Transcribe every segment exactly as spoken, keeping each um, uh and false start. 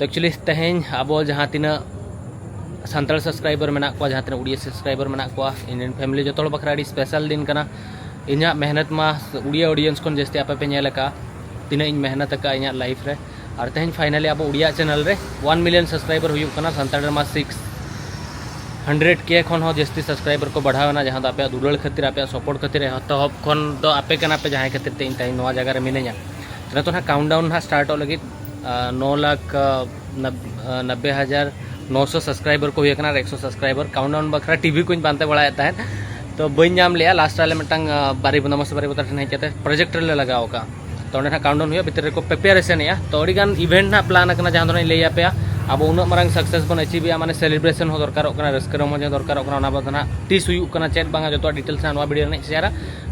ᱮᱠᱪᱩᱭᱮᱞᱤ ᱛᱮᱦᱮᱧ ᱟᱵᱚ ᱡᱟᱦᱟᱸ ᱛᱤᱱᱟᱹᱜ ᱥᱟᱱᱛᱟᱲ ᱥᱟᱵᱥᱠᱨᱟᱭᱵᱟᱨ ᱢᱮᱱᱟᱜ ᱠᱚᱣᱟ, ᱡᱟᱦᱟᱸ ᱛᱤᱱᱟᱹᱜ ᱩᱲᱤᱭᱟ ᱥᱟᱵᱥᱠᱨᱟᱭᱵᱟᱨ ᱢᱮᱱᱟᱜ ᱠᱚᱣᱟ, ᱤᱧ ᱨᱮᱱ ᱯᱷᱮᱢᱤᱞᱤ, ᱡᱚᱛᱚ ᱦᱚᱲ ᱵᱟᱠᱷᱨᱟ ᱟᱹᱰᱤ ᱥᱯᱮᱥᱟᱞ ᱫᱤᱱ ᱠᱟᱱᱟ᱾ ᱤᱧᱟᱹᱜ ᱢᱮᱦᱱᱚᱛ ᱢᱟ ᱩᱲᱤᱭᱟ ᱚᱰᱤᱭᱮᱱᱥ ᱠᱷᱚᱱ ᱡᱟᱹᱥᱛᱤ ᱟᱯᱮ ᱯᱮ ᱧᱮᱞ ᱟᱠᱟᱫᱼᱟ, ᱛᱤᱱᱟᱹᱜ ᱤᱧ ᱢᱮᱦᱱᱚᱛ ᱟᱠᱟᱫᱼᱟ ᱤᱧᱟᱹᱜ ᱞᱟᱭᱤᱯᱷ ᱨᱮ᱾ ᱟᱨ ᱛᱮᱦᱮᱧ ᱯᱷᱟᱭᱱᱟᱞᱤ ᱟᱵᱚ ᱩᱲᱤᱭᱟ ᱪᱮᱱᱮᱞ ᱨᱮ ᱚᱣᱟᱱ ᱢᱤᱞᱤᱭᱚᱱ ᱥᱟᱵᱥᱠᱨᱟᱭᱵᱟᱨ ᱦᱩᱭᱩᱜ ᱠᱟᱱᱟ᱾ ᱥᱟᱱᱛᱟᱲ ᱨᱮᱢᱟ ᱥᱤᱠᱥ ᱦᱟᱱᱰᱨᱮᱰ ᱠᱮ ᱠᱷᱚᱱ ᱦᱚᱸ ᱡᱟᱹᱥᱛᱤ ᱥᱟᱵᱥᱠᱨᱟᱭᱵᱟᱨ ᱠᱚ ᱵᱟᱲᱦᱟᱣ ᱮᱱᱟ, ᱡᱟᱦᱟᱸ ᱫᱚ ᱟᱯᱮᱭᱟᱜ ᱫᱩᱞᱟᱹᱲ ᱠᱷᱟᱹᱛᱤᱨ, ᱟᱯᱮᱭᱟᱜ ᱥᱟᱯᱳᱨᱴ ᱠᱷᱟᱹᱛᱤᱨ, ᱮᱛᱚᱦᱚᱵ ᱠᱷᱚᱱ ᱫᱚ ᱟᱯᱮ ᱠᱟᱱᱟ ᱯᱮ ᱡᱟᱦᱟᱸᱭ ᱠᱷᱟᱹᱛᱤᱨ ᱛᱮ ᱤᱧ ᱛᱮᱦᱮᱧ ᱱᱚᱣᱟ ᱡᱟᱭᱜᱟ ᱨᱮ ᱢᱤᱱᱟᱹᱧᱟ᱾ ᱱᱤᱛᱚᱜ ᱱᱟᱦᱟᱜ ᱠᱟᱣᱩᱱᱴ ᱰᱟᱣᱩᱱ ᱱᱟᱦᱟᱜ ᱥᱴᱟᱨᱴᱚᱜ ᱞᱟᱹᱜᱤᱫ, ᱟᱨ ᱱᱚ ᱞᱟᱠᱷ, ᱟᱨ ᱱᱚᱵᱵᱳᱭ ᱦᱟᱡᱟᱨ ᱱᱚᱥᱚ ᱥᱟᱵᱥᱠᱨᱟᱭᱵᱟᱨ ᱠᱚ ᱦᱩᱭ ᱟᱠᱟᱱᱟ ᱟᱨ ᱮᱠᱥᱚ ᱥᱟᱵᱥᱠᱨᱟᱭᱵᱟᱨ᱾ ᱠᱟᱣᱩᱱᱴ ᱰᱟᱣᱩᱱ ᱵᱟᱠᱷᱨᱟ ᱴᱤᱵᱷᱤ ᱠᱚᱧ ᱯᱟᱱᱛᱮ ᱵᱟᱲᱟᱭᱮᱫ ᱛᱟᱦᱮᱸᱫ, ᱛᱚ ᱵᱟᱹᱧ ᱧᱟᱢ ᱞᱮᱜᱼᱟ᱾ ᱞᱟᱥᱴ ᱨᱮ ᱟᱞᱮ ᱢᱤᱫᱴᱟᱝ, ᱟᱨ, ᱵᱟᱨᱤ ᱵᱚᱸᱫᱟ ᱢᱟᱥᱤ ᱵᱟᱨᱤ ᱵᱚᱸᱫᱟ ᱴᱷᱮᱱ ᱦᱮᱡ ᱠᱟᱛᱮ ᱯᱨᱚᱡᱮᱠᱴᱚᱨ ᱞᱮ ᱞᱟᱜᱟᱣ ᱟᱠᱟᱫᱼᱟ᱾ ᱛᱚ ᱚᱸᱰᱮ ᱱᱟᱦᱟᱜ ᱠᱟᱣᱩᱱᱴ ᱰᱟᱣᱩᱱ ᱦᱩᱭᱩᱜᱼᱟ, ᱵᱷᱤᱛᱤᱨ ᱨᱮᱠᱚ ᱯᱨᱤᱯᱮᱭᱟᱨᱮᱥᱚᱱᱮᱜᱼᱟ᱾ ᱛᱚ ᱟᱹᱰᱤᱜᱟᱱ ᱤᱵᱷᱮᱱᱴ ᱱᱟᱦᱟᱜ ᱯᱞᱟᱱ ᱟᱠᱟᱱᱟ, ᱡᱟᱦᱟᱸ ᱫᱚ ᱱᱟᱦᱟᱜ ᱤᱧ ᱞᱟᱹᱭ ᱟᱯᱮᱭᱟ᱾ ᱟᱵᱚ ᱩᱱᱟᱹᱜ ᱢᱟᱨᱟᱝ ᱥᱟᱠᱥᱮᱥ ᱵᱚᱱ ᱟᱪᱤᱵᱷ ᱮᱜᱼᱟ, ᱢᱟᱱᱮ ᱥᱮᱞᱤᱵᱨᱮᱥᱚᱱ ᱦᱚᱸ ᱫᱚᱨᱠᱟᱨᱚᱜ ᱠᱟᱱᱟ, ᱨᱟᱹᱥᱠᱟᱹ ᱨᱚᱢᱚᱡᱽ ᱦᱚᱸ ᱫᱚᱨᱠᱟᱨᱚᱜ ᱠᱟᱱᱟ᱾ ᱚᱱᱟ ᱵᱟᱫᱽ ᱱᱟᱦᱟᱜ ᱛᱤᱥ ᱦᱩᱭᱩᱜ ᱠᱟᱱᱟ, ᱪᱮᱫ ᱵᱟᱝᱟ, ᱡᱚᱛᱚᱣᱟᱜ ᱰᱤᱴᱮᱞᱥ ᱱᱟᱦᱟᱜ ᱱᱚᱣᱟ ᱵᱷᱤᱰᱤᱭᱳ ᱨᱮ ᱱᱟᱦᱟᱜ ᱤᱧ ᱥᱮᱭᱟᱨᱟ᱾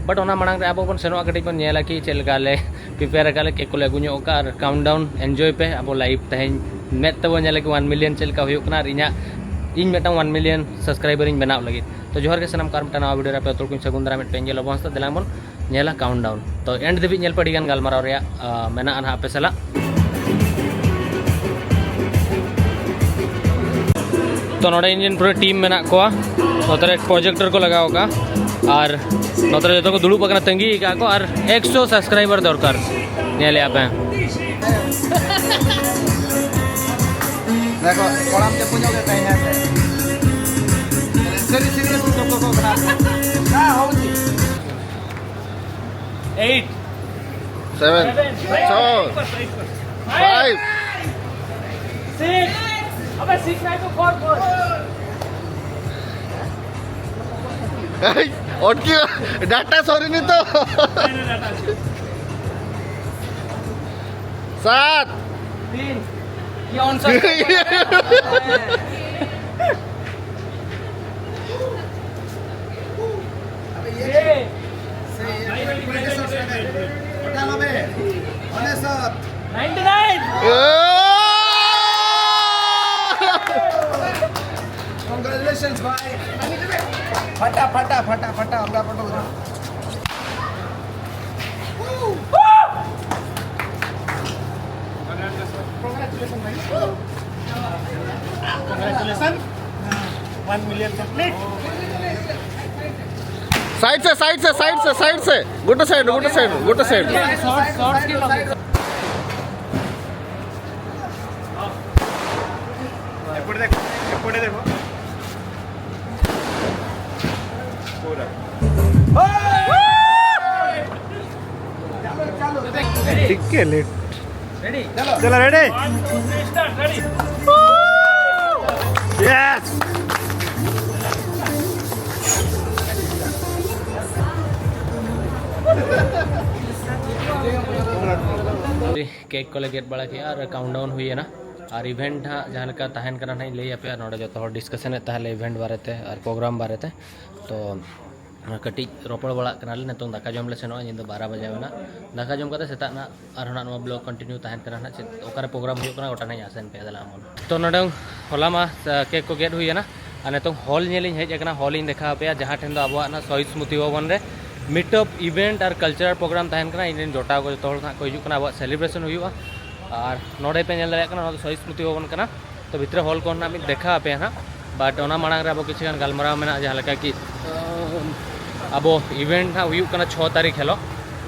ᱵᱟᱴ ᱚᱱᱟ ᱢᱟᱲᱟᱝ ᱨᱮ ᱟᱵᱚ ᱵᱚᱱ ᱥᱮᱱᱚᱜᱼᱟ, ᱠᱟᱹᱴᱤᱡ ᱵᱚᱱ ᱧᱮᱞᱟ ᱠᱤ ᱪᱮᱫ ᱞᱮᱠᱟ ᱞᱮ ᱯᱨᱤᱯᱮᱭᱟᱨ ᱟᱠᱟᱫ ᱞᱮ, ᱠᱮᱠ ᱠᱚᱞᱮ ᱟᱹᱜᱩ ᱧᱚᱜ ᱟᱠᱟᱫᱼᱟ᱾ ᱟᱨ ᱠᱟᱣᱩᱱᱴ ᱰᱟᱣᱩᱱ ᱮᱱᱡᱚᱭ ᱯᱮ, ᱟᱵᱚ ᱞᱟᱭᱤᱵᱷ ᱛᱮᱦᱮᱧ ᱢᱮᱫ ᱛᱮᱵᱚᱱ ᱧᱮᱞᱟ ᱠᱤ ᱚᱣᱟᱱ ᱢᱤᱞᱤᱭᱚᱱ ᱪᱮᱫ ᱞᱮᱠᱟ ᱦᱩᱭᱩᱜ ᱠᱟᱱᱟ ᱟᱨ ᱤᱧᱟᱹᱜ, ᱤᱧ ᱢᱤᱫᱴᱟᱝ ᱚᱣᱟᱱ ᱢᱤᱞᱤᱭᱚᱱ ᱥᱟᱵᱥᱠᱨᱟᱭᱵᱟᱨ ᱤᱧ ᱵᱮᱱᱟᱣ ᱞᱟᱹᱜᱤᱫ᱾ ᱛᱚ ᱡᱚᱦᱟᱨ ᱜᱮ ᱥᱟᱱᱟᱢ ᱠᱚ, ᱟᱨ ᱢᱤᱫᱴᱟᱝ ᱱᱟᱣᱟ ᱵᱷᱤᱰᱤᱭᱳ ᱨᱮ ᱟᱯᱮ ᱡᱚᱛᱚ ᱦᱚᱲ ᱠᱚᱧ ᱥᱟᱹᱜᱩᱱ ᱫᱟᱨᱟᱢᱮᱫ ᱯᱮ, ᱤᱧ ᱜᱮ ᱞᱚᱵᱚ ᱦᱟᱸᱥᱫᱟ᱾ ᱫᱮᱞᱟᱝ ᱵᱚᱱ ᱧᱮᱞᱟ ᱠᱟᱣᱩᱱᱴ ᱰᱟᱣᱩᱱ᱾ ᱛᱚ ᱮᱱᱰ ᱫᱷᱟᱹᱵᱤᱡ ᱧᱮᱞ ᱯᱮ, ᱟᱹᱰᱤ ᱜᱟᱱ ᱜᱟᱞᱢᱟᱨᱟᱣ ᱨᱮᱭᱟᱜ, ᱟᱸ, ᱢᱮᱱᱟᱜᱼᱟ ᱱᱟᱦᱟᱜ ᱟᱯᱮ ᱥᱟᱞᱟᱜ᱾ ᱛᱚ ᱱᱚᱰᱮ ᱤᱧ ᱨᱮᱱ ᱯᱩᱨᱟᱹ ᱴᱤᱢ ᱢᱮᱱᱟᱜ ᱠᱚᱣᱟ, ᱱᱚᱛᱮ ᱨᱮ ᱯᱨᱚᱡᱮᱠᱴᱚᱨ ᱠᱚ ᱞᱟᱜᱟᱣ ᱟᱠᱟᱫᱼᱟ ᱟᱨ ᱱᱚᱛᱮ ᱨᱮ ᱡᱚᱛᱚ ᱠᱚ ᱫᱩᱲᱩᱵ ᱟᱠᱟᱱᱟ, ᱛᱟᱺᱜᱤ ᱟᱠᱟᱫᱼᱟ ᱠᱚ᱾ ᱟᱨ ᱮᱠᱥᱚ ᱥᱟᱵᱥᱠᱨᱟᱭᱵᱟᱨ ᱫᱚᱨᱠᱟᱨ, ᱧᱮᱞᱮᱫᱼᱟ ᱯᱮ᱾ ᱫᱮᱠᱷᱚ, ᱠᱚᱲᱟᱢ ᱪᱟᱯᱚ ᱧᱚᱜ ᱜᱮ ᱛᱟᱦᱮᱸ ᱦᱮᱸ ᱥᱮ᱾ ᱥᱟᱹᱨᱤ ᱥᱤᱨᱤᱭᱟᱥ ᱠᱚ ᱥᱚᱵᱫᱚ ᱠᱚ ᱠᱟᱱᱟ᱾ ᱦᱮᱸ, ᱦᱚᱸ ᱡᱤ᱾ ᱮᱭᱤᱴ᱾ ᱥᱮᱵᱷᱮᱱ᱾ ᱥᱮᱵᱷᱮᱱ᱾ ᱪᱷᱚ᱾ ᱯᱷᱟᱭᱤᱵᱷ᱾ ᱯᱷᱟᱭᱤᱵᱷ᱾ ᱥᱤᱠᱥ᱾ ᱟᱵᱮ ᱥᱤᱠᱥ ᱱᱟᱭ ᱛᱚ ᱯᱷᱳᱨ, ᱯᱷᱳᱨ᱾ ᱮᱭ, ᱚᱴᱠᱤ, ᱰᱟᱴᱟ ᱥᱚᱨᱤ ᱱᱤᱛᱚᱜ᱾ ᱥᱟᱛ᱾ ᱛᱤᱱ᱾ ᱤᱭᱟᱹ, ᱚᱱ ᱥᱟᱛ᱾ ᱟᱵᱮ ᱤᱭᱟᱹ ᱪᱷᱮ᱾ ᱥᱮ ᱤᱭᱟᱹ ᱯᱨᱮᱥᱟᱨ ᱥᱟᱵᱮ᱾ ᱚᱴᱟ ᱞᱚᱵᱮ᱾ ᱚᱱᱮ ᱥᱟᱛ᱾ Ninety nine. Congratulations, bhai. ᱯᱷᱟᱴᱟ, ᱯᱷᱟᱴᱟ, ᱯᱷᱟᱴᱟ, ᱯᱷᱟᱴᱟ, ᱟᱢᱫᱟ ᱯᱷᱳᱴᱳ ᱠᱚᱫᱚ᱾ Congratulations. One million complete. Side से, side से, side से, side से। Good side, good side, good side. ठीक है, लेट। चलो, रेडी। यस। ᱠᱮᱠ ᱠᱚᱞᱮ ᱜᱮᱫ ᱵᱟᱲᱟ ᱠᱮᱜᱼᱟ ᱟᱨ ᱠᱟᱣᱩᱱᱴ ᱰᱟᱣᱩᱱ ᱦᱩᱭᱮᱱᱟ᱾ ᱟᱨ ᱤᱵᱷᱮᱱᱴ ᱦᱟᱸᱜ ᱡᱟᱦᱟᱸ ᱞᱮᱠᱟ ᱛᱟᱦᱮᱱ ᱠᱟᱱᱟ ᱦᱟᱸᱜ ᱤᱧ ᱞᱟᱹᱭ ᱟᱯᱮᱭᱟ᱾ ᱱᱚᱰᱮ ᱡᱚᱛᱚ ᱦᱚᱲ ᱰᱤᱥᱠᱟᱥᱚᱱᱮᱫ ᱛᱟᱦᱮᱸᱫ ᱞᱮ ᱤᱵᱷᱮᱱᱴ ᱵᱟᱨᱮᱛᱮ ᱟᱨ ᱯᱨᱳᱜᱨᱟᱢ ᱵᱟᱨᱮᱛᱮ᱾ ᱛᱚ ᱠᱟᱹᱴᱤᱡ ᱨᱚᱯᱚᱲ ᱵᱟᱲᱟᱜ ᱠᱟᱱᱟᱞᱮ᱾ ᱱᱤᱛᱚᱝ ᱫᱟᱠᱟ ᱡᱚᱢ ᱞᱮ ᱥᱮᱱᱚᱜᱼᱟ, ᱧᱤᱫᱟᱹ ᱵᱟᱨᱚ ᱵᱟᱡᱟᱣ ᱮᱱᱟ᱾ ᱫᱟᱠᱟ ᱡᱚᱢ ᱠᱟᱛᱮ ᱥᱮᱛᱟᱜ ᱱᱟᱜ ᱟᱨᱦᱚᱸ ᱱᱟᱜ ᱱᱚᱣᱟ ᱵᱞᱚᱜ ᱠᱚᱱᱴᱤᱱᱤᱭᱩ ᱛᱟᱦᱮᱱ ᱠᱟᱱᱟ ᱱᱟᱜ᱾ ᱪᱮᱫ ᱚᱠᱟᱨᱮ ᱯᱨᱳᱜᱨᱟᱢ ᱦᱩᱭᱩᱜ ᱠᱟᱱᱟ ᱜᱚᱴᱟ ᱱᱟᱜ ᱤᱧ ᱟᱥᱮᱱ ᱯᱮᱭᱟ᱾ ᱫᱮᱞᱟ ᱟᱢ ᱦᱚᱞᱟ ᱢᱟ ᱠᱮᱠ ᱠᱚ ᱜᱮᱫ ᱦᱩᱭᱮᱱᱟ᱾ ᱟᱨ ᱱᱤᱛᱚᱝ ᱦᱚᱞ ᱧᱮᱞ ᱤᱧ ᱦᱮᱡ ᱟᱠᱟᱱᱟ᱾ ᱦᱚᱞ ᱤᱧ ᱫᱮᱠᱷᱟᱣ ᱟᱯᱮᱭᱟ, ᱡᱟᱦᱟᱸ ᱴᱷᱮᱱ ᱫᱚ ᱟᱵᱚᱣᱟᱜ ᱱᱟᱜ ᱥᱚᱦᱤᱫ ᱥᱢᱨᱩᱛᱤ ᱵᱷᱚᱵᱚᱱ ᱨᱮ ᱢᱤᱴ ᱟᱯ ᱤᱵᱷᱮᱱᱴ ᱟᱨ ᱠᱟᱞᱪᱟᱨᱟᱞ ᱯᱨᱳᱜᱨᱟᱢ ᱛᱟᱦᱮᱱ ᱠᱟᱱᱟ᱾ ᱤᱧ ᱨᱮᱱ ᱡᱚᱴᱟᱣ ᱠᱚ ᱡᱚᱛᱚ ᱦᱚᱲ ᱱᱟᱜ ᱠᱚ ᱦᱤᱡᱩᱜ ᱠᱟᱱᱟ, ᱟᱵᱚᱣᱟᱜ ᱥᱮᱞᱤᱵᱨᱮᱥᱚᱱ ᱦᱩᱭᱩᱜᱼᱟ᱾ ᱟᱨ ᱱᱚᱰᱮ ᱯᱮ ᱧᱮᱞ ᱫᱟᱲᱮᱭᱟᱜ ᱠᱟᱱᱟ, ᱱᱚᱣᱟ ᱫᱚ ᱥᱚᱦᱤᱫ ᱥᱢᱨᱩᱛᱤ ᱵᱷᱚᱵᱚᱱ ᱠᱟᱱᱟ᱾ ᱛᱚ ᱵᱷᱤᱛᱨᱤ ᱦᱚᱞ ᱠᱚ ᱱᱟᱜ ᱢᱤᱫ ᱫᱮᱠᱷᱟᱣ ᱟᱯᱮᱭᱟ ᱱᱟᱜ᱾ ᱵᱟᱴ ᱚᱱᱟ ᱢᱟᱲᱟᱝ ᱨᱮ ᱟᱵᱚ ᱠᱤᱪᱷᱩ ᱜᱟᱱ ᱜᱟᱞᱢᱟᱨᱟᱣ ᱢᱮᱱᱟᱜᱼᱟ, ᱡᱟᱦᱟᱸ ᱞᱮᱠᱟ ᱠᱤ ᱟᱵᱚ ᱤᱵᱷᱮᱱᱴ ᱱᱟᱜ ᱦᱩᱭᱩᱜ ᱠᱟᱱᱟ ᱪᱷᱚ ᱛᱟᱹᱨᱤᱠᱷ ᱦᱤᱞᱳᱜ᱾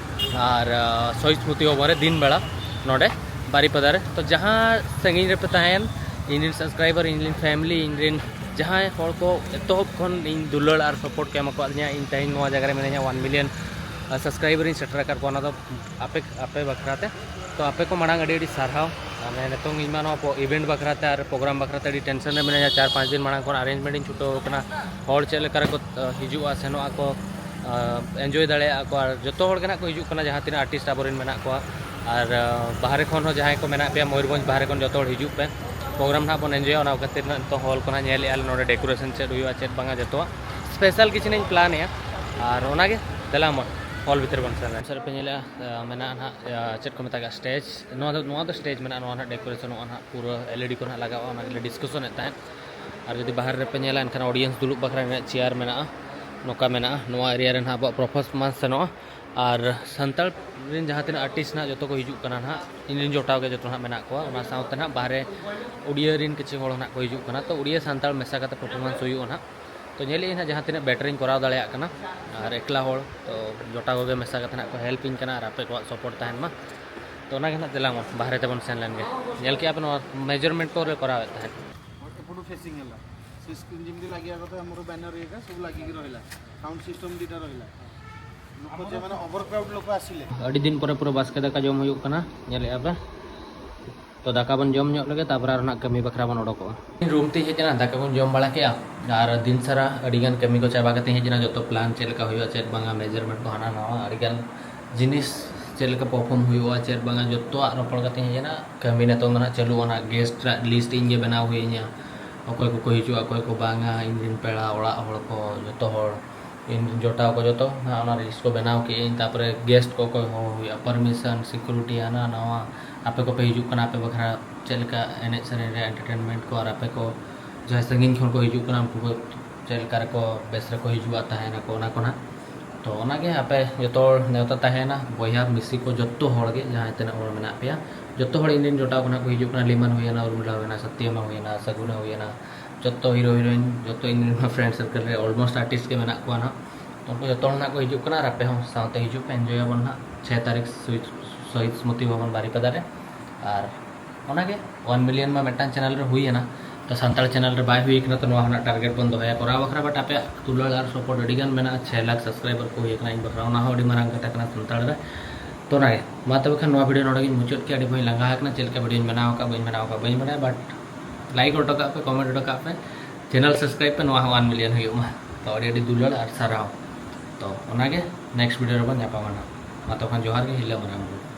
ᱟᱨ ᱥᱚᱦᱤᱫ ᱥᱢᱨᱩᱛᱤ ᱵᱷᱚᱵᱚᱱ ᱨᱮ ᱫᱤᱱ ᱵᱮᱲᱟ ᱱᱚᱰᱮ ᱵᱟᱨᱤᱯᱟᱫᱟ ᱨᱮ᱾ ᱛᱚ ᱡᱟᱦᱟᱸ ᱥᱟᱺᱜᱤᱧ ᱨᱮᱯᱮ ᱛᱟᱦᱮᱱ, ᱤᱧ ᱨᱮᱱ ᱥᱟᱵᱥᱠᱨᱟᱭᱵᱟᱨ, ᱤᱧ ᱨᱮᱱ ᱯᱷᱮᱢᱤᱞᱤ, ᱤᱧ ᱨᱮᱱ ᱡᱟᱦᱟᱸᱭ ᱦᱚᱲ ᱠᱚ ᱮᱛᱚᱦᱚᱵ ᱠᱷᱚᱱ ᱤᱧ ᱫᱩᱞᱟᱹᱲ ᱟᱨ ᱥᱟᱯᱳᱨᱴ ᱠᱚ ᱮᱢ ᱟᱠᱟᱫᱤᱧᱟ, ᱤᱧ ᱛᱮᱦᱮᱧ ᱱᱚᱣᱟ ᱡᱟᱭᱜᱟ ᱨᱮ ᱢᱤᱱᱟᱹᱧᱟ, ᱚᱣᱟᱱ ᱢᱤᱞᱤᱭᱚᱱ ᱥᱟᱵᱥᱠᱨᱟᱭᱵᱟᱨ ᱤᱧ ᱥᱮᱴᱮᱨ ᱟᱠᱟᱫ ᱠᱚᱣᱟ᱾ ᱚᱱᱟ ᱫᱚ ᱟᱯᱮ, ᱟᱯᱮ ᱵᱟᱠᱷᱨᱟ ᱛᱮ᱾ ᱛᱚ ᱟᱯᱮ ᱠᱚ ᱢᱟᱲᱟᱝ ᱟᱹᱰᱤ ᱟᱹᱰᱤ ᱥᱟᱨᱦᱟᱣ᱾ ᱢᱟᱱᱮ ᱱᱤᱛᱚᱝ ᱤᱧ ᱢᱟ ᱱᱚᱣᱟ ᱤᱵᱷᱮᱱᱴ ᱵᱟᱠᱷᱨᱟ ᱛᱮ ᱟᱨ ᱯᱨᱳᱜᱨᱟᱢ ᱵᱟᱠᱷᱨᱟ ᱛᱮ ᱟᱹᱰᱤ ᱴᱮᱱᱥᱚᱱ ᱨᱮ ᱢᱤᱱᱟᱹᱧᱟ᱾ ᱪᱟᱨ ᱯᱟᱸᱪ ᱫᱤᱱ ᱢᱟᱲᱟᱝ ᱠᱷᱚᱱ ᱟᱨᱮᱧᱡᱽᱢᱮᱱᱴ ᱤᱧ ᱪᱷᱩᱴᱟᱹᱣ ᱟᱠᱟᱱᱟ᱾ ᱦᱚᱲ ᱪᱮᱫ ᱞᱮᱠᱟ ᱨᱮᱠᱚ ᱦᱤᱡᱩᱜᱼᱟ, ᱥᱮᱱᱚᱜ ᱟᱠᱚ, ᱮᱱᱡᱚᱭ ᱫᱟᱲᱮᱭᱟᱜᱼᱟ ᱠᱚ᱾ ᱟᱨ ᱡᱚᱛᱚ ᱦᱚᱲ ᱜᱮ ᱱᱟᱜ ᱠᱚ ᱦᱤᱡᱩᱜ ᱠᱟᱱᱟ, ᱡᱟᱦᱟᱸ ᱛᱤᱱᱟᱹᱜ ᱟᱨᱴᱤᱥᱴ ᱟᱵᱚᱨᱮᱱ ᱢᱮᱱᱟᱜ ᱠᱚᱣᱟ᱾ ᱟᱨ ᱵᱟᱦᱨᱮ ᱠᱷᱚᱱ ᱦᱚᱸ ᱡᱟᱦᱟᱸᱭ ᱠᱚ ᱢᱮᱱᱟᱜ ᱯᱮᱭᱟ, ᱢᱚᱭᱩᱨᱵᱷᱚᱸᱡᱽ ᱵᱟᱦᱨᱮ ᱠᱷᱚᱱ ᱡᱚᱛᱚ ᱦᱚᱲ ᱦᱤᱡᱩᱜ ᱯᱮ᱾ ᱯᱨᱳᱜᱨᱟᱢ ᱱᱟᱜ ᱵᱚᱱ ᱮᱱᱡᱚᱭᱟ᱾ ᱚᱱᱟ ᱠᱷᱟᱹᱛᱤᱨ ᱱᱟᱜ ᱱᱤᱛᱚᱜ ᱦᱚᱞ ᱠᱚ ᱱᱟᱜ ᱧᱮᱞᱮᱫᱼᱟ ᱞᱮ, ᱱᱚᱰᱮ ᱰᱮᱠᱳᱨᱮᱥᱚᱱ ᱪᱮᱫ ᱦᱩᱭᱩᱜᱼᱟ, ᱪᱮᱫ ᱵᱟᱝᱟ, ᱡᱚᱛᱚᱣᱟᱜ ᱥᱯᱮᱥᱟᱞ ᱠᱤᱪᱷᱩ ᱱᱟᱜ ᱤᱧ ᱯᱞᱟᱱᱮᱫᱼᱟ᱾ ᱟᱨ ᱚᱱᱟᱜᱮ ᱫᱮᱞᱟ ᱢᱟ ᱦᱚᱞ ᱵᱷᱤᱛᱨᱤ ᱵᱚᱱ ᱥᱮᱱ ᱞᱮᱱ᱾ ᱥᱮᱫ ᱯᱮ ᱧᱮᱞᱮᱫᱼᱟ, ᱢᱮᱱᱟᱜᱼᱟ ᱱᱟᱜ ᱪᱮᱫ ᱠᱚ ᱢᱮᱛᱟᱜᱼᱟ, ᱥᱴᱮᱡᱽ᱾ ᱱᱚᱣᱟ ᱫᱚ, ᱱᱚᱣᱟ ᱫᱚ ᱥᱴᱮᱡᱽ ᱢᱮᱱᱟᱜᱼᱟ᱾ ᱱᱚᱣᱟ ᱱᱟᱜ ᱰᱮᱠᱳᱨᱮᱥᱚᱱᱚᱜᱼᱟ ᱱᱟᱜ, ᱯᱩᱨᱟᱹ ᱮᱞ ᱤ ᱰᱤ ᱠᱚ ᱱᱟᱜ ᱞᱟᱜᱟᱜᱼᱟ᱾ ᱚᱱᱟ ᱜᱮᱞᱮ ᱰᱤᱥᱠᱟᱥᱚᱱᱮᱫ ᱛᱟᱦᱮᱸᱫ᱾ ᱟᱨ ᱡᱩᱫᱤ ᱵᱟᱦᱨᱮ ᱨᱮᱯᱮ ᱧᱮᱞᱟ, ᱮᱱᱠᱷᱟᱱ ᱚᱰᱤᱭᱮᱱᱥ ᱫᱩᱲᱩᱵ ᱵᱟᱠᱷᱨᱟ ᱨᱮᱱᱟᱜ ᱪᱮᱭᱟᱨ ᱢᱮᱱᱟᱜᱼᱟ, ᱱᱚᱝᱠᱟ ᱢᱮᱱᱟᱜᱼᱟ᱾ ᱱᱚᱣᱟ ᱮᱨᱤᱭᱟ ᱨᱮ ᱱᱟᱜ ᱟᱵᱚᱣᱟᱜ ᱯᱟᱨᱯᱷᱚᱨᱢᱮᱱᱥ ᱥᱮᱱᱚᱜᱼᱟ᱾ ᱟᱨ ᱥᱟᱱᱛᱟᱲ ᱨᱮᱱ ᱡᱟᱦᱟᱸ ᱛᱤᱱᱟᱹᱜ ᱟᱨᱴᱤᱥᱴ ᱱᱟᱦᱟᱜ ᱡᱚᱛᱚ ᱠᱚ ᱦᱤᱡᱩᱜ ᱠᱟᱱᱟ ᱱᱟᱦᱟᱜ, ᱤᱧ ᱨᱮᱱ ᱡᱚᱴᱟᱣ ᱜᱮ ᱡᱚᱛᱚ ᱱᱟᱦᱟᱜ ᱢᱮᱱᱟᱜ ᱠᱚᱣᱟ᱾ ᱚᱱᱟ ᱥᱟᱶᱛᱮ ᱱᱟᱦᱟᱜ ᱵᱟᱦᱨᱮ ᱩᱲᱤᱭᱟᱹ ᱨᱮᱱ ᱠᱤᱪᱷᱩ ᱦᱚᱲ ᱱᱟᱦᱟᱜ ᱠᱚ ᱦᱤᱡᱩᱜ ᱠᱟᱱᱟ᱾ ᱛᱚ ᱩᱲᱤᱭᱟᱹ ᱥᱟᱱᱛᱟᱲ ᱢᱮᱥᱟ ᱠᱟᱛᱮ ᱯᱟᱨᱯᱷᱚᱨᱢᱮᱱᱥ ᱦᱩᱭᱩᱜᱼᱟ ᱱᱟᱦᱟᱜ᱾ ᱛᱚ ᱧᱮᱞᱮᱫ ᱟᱹᱧ ᱱᱟᱦᱟᱜ ᱡᱟᱦᱟᱸ ᱛᱤᱱᱟᱹᱜ ᱵᱮᱴᱟᱨᱤᱧ ᱠᱚᱨᱟᱣ ᱫᱟᱲᱮᱭᱟᱜ ᱠᱟᱱᱟ, ᱟᱨ ᱮᱠᱞᱟ ᱦᱚᱲ ᱛᱚ ᱡᱚᱴᱟᱣ ᱠᱚᱜᱮ ᱢᱮᱥᱟ ᱠᱟᱛᱮ ᱱᱟᱦᱟᱜ ᱠᱚ ᱦᱮᱞᱯ ᱤᱧ ᱠᱟᱱᱟ, ᱟᱨ ᱟᱯᱮ ᱠᱚᱣᱟᱜ ᱥᱟᱯᱳᱨᱴ ᱛᱟᱦᱮᱱ ᱢᱟ᱾ ᱛᱚ ᱚᱱᱟᱜᱮ ᱱᱟᱦᱟᱜ ᱫᱮᱞᱟ ᱢᱟ ᱵᱟᱦᱨᱮ ᱛᱮᱵᱚᱱ ᱥᱮᱱ ᱞᱮᱱ ᱜᱮ᱾ ᱧᱮᱞ ᱠᱮᱜᱼᱟ ᱯᱮ ᱱᱚᱣᱟ ᱢᱮᱡᱟᱨᱢᱮᱱᱴ ᱠᱚ ᱞᱮ ᱠᱚᱨᱟᱣᱮᱫ ᱛᱟᱦᱮᱸᱫ᱾ ଏପଟୁ ଫେସିଂ ହେଲା, ସେ ସ୍କ୍ରିନ୍ ଯେମିତି ଲାଗିବା କଥା ଆମର ବ୍ୟାନର ଏକା ସବୁ ଲାଗିକି ରହିଲା, ସାଉଣ୍ଡ ସିଷ୍ଟମ ଦୁଇଟା ରହିଲା। ଲୋକ ଯେଉଁମାନେ ଓଭରକ୍ରାଉଡ ଲୋକ ଆସିଲେ। ᱟᱹᱰᱤ ᱫᱤᱱ ᱯᱚᱨᱮ ᱯᱩᱨᱟᱹ ᱵᱟᱥᱠᱮ ᱫᱟᱠᱟ ᱡᱚᱢ ᱦᱩᱭᱩᱜ ᱠᱟᱱᱟ, ᱧᱮᱞᱮᱫᱼᱟ ᱯᱮ᱾ ᱛᱚ ᱫᱟᱠᱟ ᱵᱚᱱ ᱡᱚᱢ ᱧᱚᱜ ᱞᱮᱜᱮ, ᱛᱟᱨᱯᱚᱨᱮ ᱟᱨ ᱱᱟᱜ ᱠᱟᱹᱢᱤ ᱵᱟᱠᱷᱨᱟ ᱵᱚᱱ ᱚᱰᱚᱠᱚᱜᱼᱟ᱾ ᱨᱩᱢ ᱛᱮ ᱦᱮᱡ ᱮᱱᱟ, ᱫᱟᱠᱟ ᱵᱚᱱ ᱡᱚᱢ ᱵᱟᱲᱟ ᱠᱮᱜᱼᱟ, ᱟᱨ ᱫᱤᱱ ᱥᱟᱨᱟ ᱟᱹᱰᱤᱜᱟᱱ ᱠᱟᱹᱢᱤ ᱠᱚ ᱪᱟᱵᱟ ᱠᱟᱛᱮ ᱦᱮᱡ ᱮᱱᱟ᱾ ᱡᱚᱛᱚ ᱯᱞᱟᱱ ᱪᱮᱫ ᱞᱮᱠᱟ ᱦᱩᱭᱩᱜᱼᱟ, ᱪᱮᱫ ᱵᱟᱝᱟ, ᱢᱮᱡᱟᱨᱢᱮᱱᱴ ᱠᱚ ᱦᱟᱱᱟ ᱱᱟᱣᱟ, ᱟᱹᱰᱤᱜᱟᱱ ᱡᱤᱱᱤᱥ ᱪᱮᱫ ᱞᱮᱠᱟ ᱯᱟᱨᱯᱷᱚᱨᱢ ᱦᱩᱭᱩᱜᱼᱟ, ᱪᱮᱫ ᱵᱟᱝᱟ, ᱡᱚᱛᱚᱣᱟᱜ ᱨᱚᱯᱚᱲ ᱠᱟᱛᱮ ᱦᱮᱡ ᱮᱱᱟ᱾ ᱠᱟᱹᱢᱤ ᱱᱤᱛᱚᱝ ᱫᱚ ᱱᱟᱜ ᱪᱟᱹᱞᱩᱜᱼᱟ, ᱱᱟᱜ ᱜᱮᱥᱴ ᱟᱜ ᱞᱤᱥᱴ ᱤᱧ ᱜᱮ ᱵᱮᱱᱟᱣ ᱦᱩᱭ ᱤᱧᱟ, ᱚᱠᱚᱭ ᱠᱚᱠᱚ ᱦᱤᱡᱩᱜᱼᱟ, ᱚᱠᱚᱭ ᱠᱚ ᱵᱟᱝᱟ, ᱤᱧ ᱨᱮᱱ ᱯᱮᱲᱟ ᱚᱲᱟᱜ ᱦᱚᱲ ᱠᱚ, ᱡᱚᱛᱚ ᱦᱚᱲ, ᱤᱧ ᱨᱮᱱ ᱡᱚᱴᱟᱣ ᱠᱚ ᱡᱚᱛᱚ ᱱᱟᱜ ᱚᱱᱟ ᱞᱤᱥᱴ ᱠᱚ ᱵᱮᱱᱟᱣ ᱠᱮᱜᱼᱟᱹᱧ᱾ ᱛᱟᱨᱯᱚᱨᱮ ᱜᱮᱥᱴ ᱠᱚ ᱚᱠᱚᱭ ᱦᱚᱦᱚ ᱦᱩᱭᱩᱜᱼᱟ, ᱯᱟᱨᱢᱤᱥᱚᱱ, ᱥᱤᱠᱩᱨᱤᱴᱤ, ᱦᱟᱱᱟ ᱱᱟᱣᱟ, ᱟᱯᱮ ᱠᱚᱯᱮ ᱦᱤᱡᱩᱜ ᱠᱟᱱᱟ, ᱟᱯᱮ ᱵᱟᱠᱷᱨᱟ ᱪᱮᱫ ᱞᱮᱠᱟ ᱮᱱᱮᱡ ᱥᱮᱨᱮᱧ ᱨᱮ ᱮᱱᱴᱟᱨᱴᱮᱱᱢᱮᱱᱴ ᱠᱚ, ᱟᱨ ᱟᱯᱮ ᱠᱚ ᱡᱟᱦᱟᱸᱭ ᱥᱟᱺᱜᱤᱧ ᱠᱷᱚᱱ ᱠᱚ ᱦᱤᱡᱩᱜ ᱠᱟᱱᱟ, ᱩᱱᱠᱩ ᱠᱚ ᱪᱮᱫ ᱞᱮᱠᱟ ᱨᱮᱠᱚ ᱵᱮᱥ ᱨᱮᱠᱚ ᱦᱤᱡᱩᱜᱼᱟ, ᱛᱟᱦᱮᱱᱟᱠᱚ, ᱚᱱᱟ ᱠᱚ ᱱᱟᱜ᱾ ᱛᱚ ᱚᱱᱟᱜᱮ ᱟᱯᱮ ᱡᱚᱛᱚ ᱦᱚᱲ ᱱᱮᱣᱛᱟ ᱛᱟᱦᱮᱱᱟ, ᱵᱚᱭᱦᱟ ᱢᱤᱥᱤ ᱠᱚ ᱡᱚᱛᱚ ᱦᱚᱲ ᱜᱮ, ᱡᱟᱦᱟᱸᱭ ᱛᱤᱱᱟᱹᱜ ᱦᱚᱲ ᱢᱮᱱᱟᱜ ᱯᱮᱭᱟ, ᱡᱚᱛᱚ ᱦᱚᱲ ᱤᱧ ᱨᱮᱱ ᱡᱚᱴᱟᱣ ᱠᱚ ᱱᱟᱜ ᱠᱚ ᱦᱤᱡᱩᱜ ᱠᱟᱱᱟ᱾ ᱞᱤᱢᱟᱱ ᱦᱩᱭᱮᱱᱟ, ᱩᱨᱢᱤᱞᱟ ᱦᱩᱭᱮᱱᱟ, ᱥᱟᱛᱭᱟᱢᱟ ᱦᱩᱭᱮᱱᱟ, ᱥᱟᱹᱜᱩᱱᱟ ᱦᱩᱭᱮᱱᱟ, ᱡᱚᱛᱚ ᱦᱤᱨᱳ ᱦᱤᱨᱳᱭᱤᱱ, ᱡᱚᱛᱚ ᱤᱧ ᱨᱮᱱ ᱯᱷᱨᱮᱱᱰ ᱥᱟᱨᱠᱮᱞ ᱨᱮ ᱚᱞᱢᱳᱥᱴ ᱟᱨᱴᱤᱥᱴ ᱜᱮ ᱢᱮᱱᱟᱜ ᱠᱚᱣᱟ ᱱᱟᱜ᱾ ᱛᱚ ᱩᱱᱠᱩ ᱡᱚᱛᱚ ᱦᱚᱲ ᱱᱟᱜ ᱠᱚ ᱦᱤᱡᱩᱜ ᱠᱟᱱᱟ, ᱟᱨ ᱟᱯᱮ ᱦᱚᱸ ᱥᱟᱶᱛᱮ ᱦᱤᱡᱩᱜ ᱯᱮ, ᱮᱱᱡᱚᱭ ᱟᱵᱚᱱ ᱱᱟᱜ ᱪᱷᱚᱭ ᱛᱟᱹᱨᱤᱠᱷ ᱥᱚᱦᱤᱫ, ᱥᱚᱦᱤᱫ ᱥᱢᱨᱩᱛᱤ ᱵᱷᱚᱵᱚᱱ ᱵᱟᱨᱤᱯᱟᱫᱟ ᱨᱮ᱾ ᱟᱨ ᱚᱱᱟᱜᱮ ᱚᱣᱟᱱ ᱢᱤᱞᱤᱭᱚᱱ ᱢᱟ ᱢᱤᱫᱴᱟᱝ ᱪᱮᱱᱮᱞ ᱨᱮ ᱦᱩᱭ ᱮᱱᱟ, ᱛᱚ ᱥᱟᱱᱛᱟᱲ ᱪᱮᱱᱮᱞ ᱨᱮ ᱵᱟᱭ ᱦᱩᱭ ᱠᱟᱱᱟ, ᱛᱚ ᱱᱚᱣᱟ ᱦᱚᱸ ᱱᱟᱜ ᱴᱟᱨᱜᱮᱴ ᱵᱚᱱ ᱫᱚᱦᱚᱭᱟ ᱠᱚᱨᱟᱣ ᱵᱟᱠᱷᱨᱟ᱾ ᱵᱟᱴ ᱟᱯᱮᱭᱟᱜ ᱫᱩᱞᱟᱹᱲ ᱟᱨ ᱥᱟᱯᱳᱨᱴ ᱟᱹᱰᱤ ᱜᱟᱱ ᱢᱮᱱᱟᱜᱼᱟ, ᱪᱷᱚᱭ ᱞᱟᱠᱷ ᱥᱟᱵᱥᱠᱨᱟᱭᱵᱟᱨ ᱠᱚ ᱦᱩᱭ ᱟᱠᱟᱱᱟ, ᱤᱧ ᱵᱟᱠᱷᱨᱟ ᱚᱱᱟ ᱦᱚᱸ ᱟᱹᱰᱤ ᱢᱟᱨᱟᱝ ᱠᱟᱛᱷᱟ ᱠᱟᱱᱟ ᱥᱟᱱᱛᱟᱲ ᱨᱮ᱾ ᱛᱚ ᱚᱱᱟᱜᱮ ᱢᱟ ᱛᱚᱵᱮ ᱠᱷᱟᱱ ᱱᱚᱣᱟ ᱵᱷᱤᱰᱤᱭᱳ ᱱᱚᱰᱮ ᱜᱤᱧ ᱢᱩᱪᱟᱹᱫ ᱠᱮᱫᱟ᱾ ᱟᱹᱰᱤ ᱵᱟᱹᱧ ᱞᱟᱸᱜᱟ ᱟᱠᱟᱱᱟ, ᱪᱮᱫ ᱞᱮᱠᱟ ᱵᱷᱤᱰᱤᱭᱳᱧ ᱵᱮᱱᱟᱣ ᱟᱠᱟᱫ ᱵᱟᱹᱧ ᱵᱮᱱᱟᱣ ᱟᱠᱟᱫ ᱵᱟᱹᱧ ᱵᱟᱲᱟᱭᱟ, ᱵᱟᱴ ᱞᱟᱭᱤᱠ ᱦᱚᱴᱚ ᱠᱟᱜ ᱯᱮ, ᱠᱚᱢᱮᱱᱴ ᱦᱚᱴᱚ ᱠᱟᱜ ᱯᱮ, ᱪᱮᱱᱮᱞ ᱥᱟᱵᱥᱠᱨᱟᱭᱤᱵ ᱯᱮ, ᱱᱚᱣᱟ ᱦᱚᱸ ᱚᱣᱟᱱ ᱢᱤᱞᱤᱭᱚᱱ ᱦᱩᱭᱩᱜ ᱢᱟ᱾ ᱛᱚ ᱟᱹᱰᱤ ᱟᱹᱰᱤ ᱫᱩᱞᱟᱹᱲ ᱟᱨ ᱥᱟᱨᱦᱟᱣ᱾ ᱛᱚ ᱚᱱᱟᱜᱮ ᱱᱮᱠᱥᱴ ᱵᱷᱤᱰᱤᱭᱳ ᱨᱮᱵᱚᱱ ᱧᱟᱯᱟᱢᱟ ᱱᱟᱜ᱾ ᱢᱟ ᱛᱚᱠᱷᱚᱱ ᱡᱚᱦᱟᱨ ᱜᱮ, ᱦᱤᱞᱟᱹ ᱢᱟᱨᱟᱝ ᱵᱩᱨᱩ᱾